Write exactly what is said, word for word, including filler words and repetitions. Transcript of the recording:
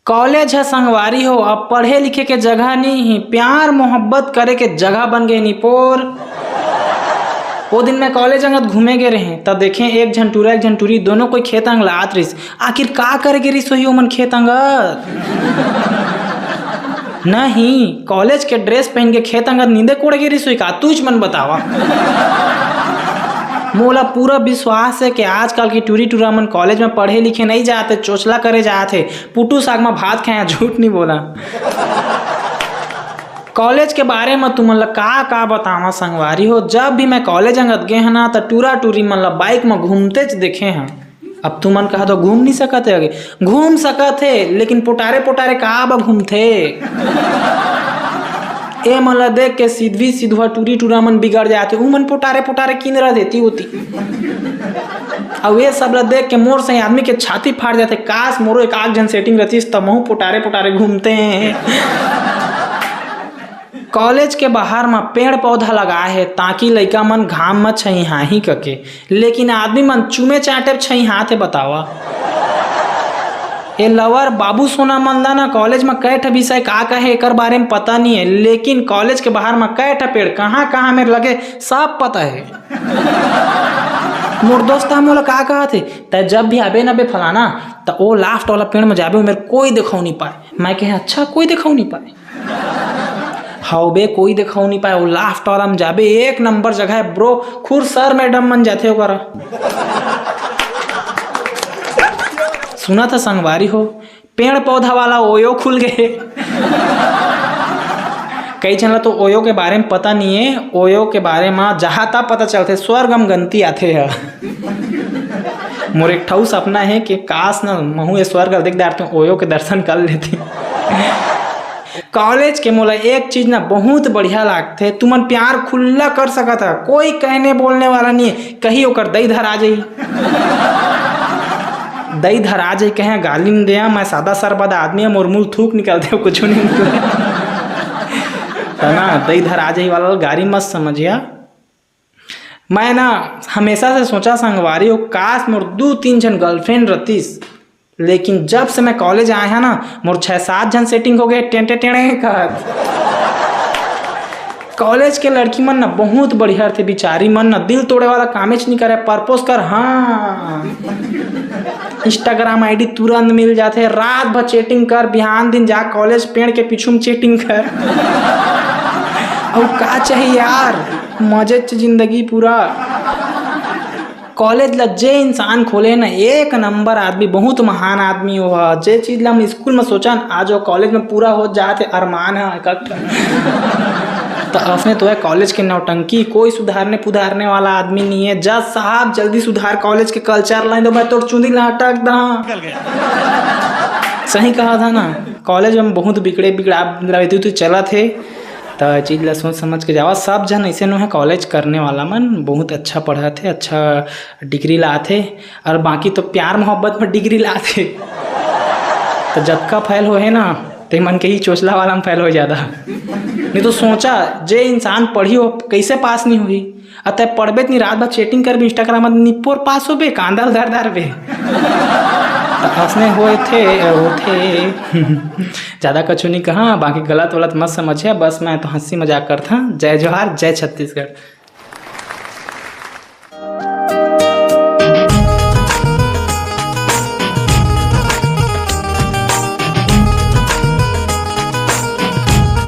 College ह संगवारी हो, अब पढ़े लिखे के जगह नी ही, प्यार मोहब्बत करे के जगह बन गे निपोर। ओ दिन मैं कॉलेज अंगत घूमे गे रहें, त देखें एक झन टूरा एक झन टूरी दोनों कोई खेत अंग ल आत रहिस। आखिर का करे गे रहिस होही ओमन खेत अंगत? नहीं, कॉलेज के ड्रेस पहन के खेत अंगत नींदे कोड़े गे रहिस होही का? तुझ मन बतावा। मोला पूरा विश्वास हे कि आजकल के टूरी टूरा मन कॉलेज में पढ़े लिखे नहीं जात हे, चोचला करे जात हे, पुटू साग में भात खाए, झूठ नहीं बोला। कॉलेज के बारे में तुमन ला का का बतावा संगवारी हो, जब भी मैं कॉलेज अंगत गे हन ना, त टूरा टूरी मन ला बाइक में घूमतेच देखे हन। अब तुमन कहा तो घूम नहीं सकत हे, आगे घूम सकत हे, लेकिन पोटारे पोटारे का बा घूमथे? ए मन ला देख के सिधवी सिधवा टूरी टूरा मन बिगड़ जाथे, उमन पोटारे पोटारे किंदरत हे एती ओती। अउ ये सब ला देख के मोर सही आदमी के छाती फाट जाथे, काश मोरो एक आध झन सेटिंग रहतिस त महू पोटारे पोटारे घूमते। कॉलेज के बाहर म पेड़ पौधा लगाए हे ताकि लइका मन घाम म छइहाही कके, लेकिन आदमी मन चूमे चाटे छइहाथे बतावा। ए लवर बाबू सोना मन ला ना कॉलेज म कै ठा विषय का का हे एकर बारे म पता नहीं हे, लेकिन कॉलेज के बाहर म कै ठा पेड़ कहाँ कहाँ मेर लगे सब पता हे। मोर दोस्त ह मोला का कहत हे, "तै जब भी आबे ना बे फलाना, त ओ लास्ट वाला पेड़ म जाबे, ओ मेर कोई देखाव नहीं पाए।" मैं कहे, "अच्छा, कोई देखाव नहीं पाए?" "हव बे, कोई देखाव नहीं पाए, ओ लास्ट वाला म जाबे, एक नंबर जगह हे ब्रो, खुर सर मैडम मन जाथे ओकरा।" सुना था संगवारी हो, पेड़ पौधा वाला ओयो खुल गए। कई झन ला तो ओयो के बारे में पता नहीं है, ओयो के बारे में जहाँ तक पता चलथे स्वर्ग में गंती आथे ह। मोर एक ठऊ सपना है कि काश न महू ये स्वर्ग ल देख डारते, ओयो के दर्शन कर लेते। कॉलेज के मोला एक चीज ना बहुत बढ़िया लागथे, तुमन प्यार खुल्ला कर सकत ह, कोई कहने बोलने वाला नहीं है। कहीं ओकर दई धरा जाही। दई धरा जाही कहे गाली न देया, मैं सादा सरबदा आदमी है, मोर मुंह थूक निकलथे, कुछ नहीं निकले। त ना, दई धरा जाही वाला गाली मत समझिया। मैं ना हमेशा से सोचा संगवारी हो, काश मोर दू तीन झन गर्लफ्रेंड रहतीस, लेकिन जब से मैं कॉलेज आए हैं ना, मोर छह सात झन सेटिंग हो गए, टेंटे टेणे कहत। कॉलेज के लड़की मन ना बहुत बढ़िया रथे, बिचारी मन ना दिल तोड़े वाला कामेच नहीं करे, परपोज कर, हाँ, इंस्टाग्राम आईडी तुरंत मिल जाथे, रात भर चैटिंग कर, बिहान दिन जा कॉलेज पेड़ के पीछू में चैटिंग कर। अउ का चाहिए यार, मजे च जिंदगी पूरा। कॉलेज ला जे इंसान खोले ना, एक नंबर आदमी, बहुत महान आदमी वो ह। जे चीज ला हम स्कूल में सोचन, आज वो कॉलेज में पूरा हो जात हे अरमान ह एक एक ठन। त असने तो है कॉलेज के नौटंकी, कोई सुधारने पुधारने वाला आदमी नहीं है। जज साहब जल्दी सुधार कॉलेज के कल्चर ला, नहीं तो मैं तोर चुंदी ला अटक दा। सही कहा था ना, कॉलेज में बहुत बिगड़े बिगड़ा रहती तो चला थे। त चीज ला सोच समझ के जावा। सब झन ऐसे नो है, कॉलेज करने वाला मन बहुत अच्छा पढ़ाथे, अच्छा डिग्री लाथे, और बाकी तो प्यार मोहब्बत में डिग्री लाथे। तो जतका फेल होहे ना, ते मन के ही चोचला वाला में फेल हो जादा। नहीं तो सोचा, जे इंसान पढ़ी हो, कैसे पास नहीं हुई? अतः पढ़बे त नहीं, रात भर चैटिंग करबे, इंस्टाग्राम में निपोर पास होबे, कांदा ल धर धरबे। त असने होए थे, होथे। ज्यादा कछु नहीं कहा, बाकी गलत वलत मत समझे, बस मैं तो हंसी मजाक करथा। जय जोहार, जय छत्तीसगढ़।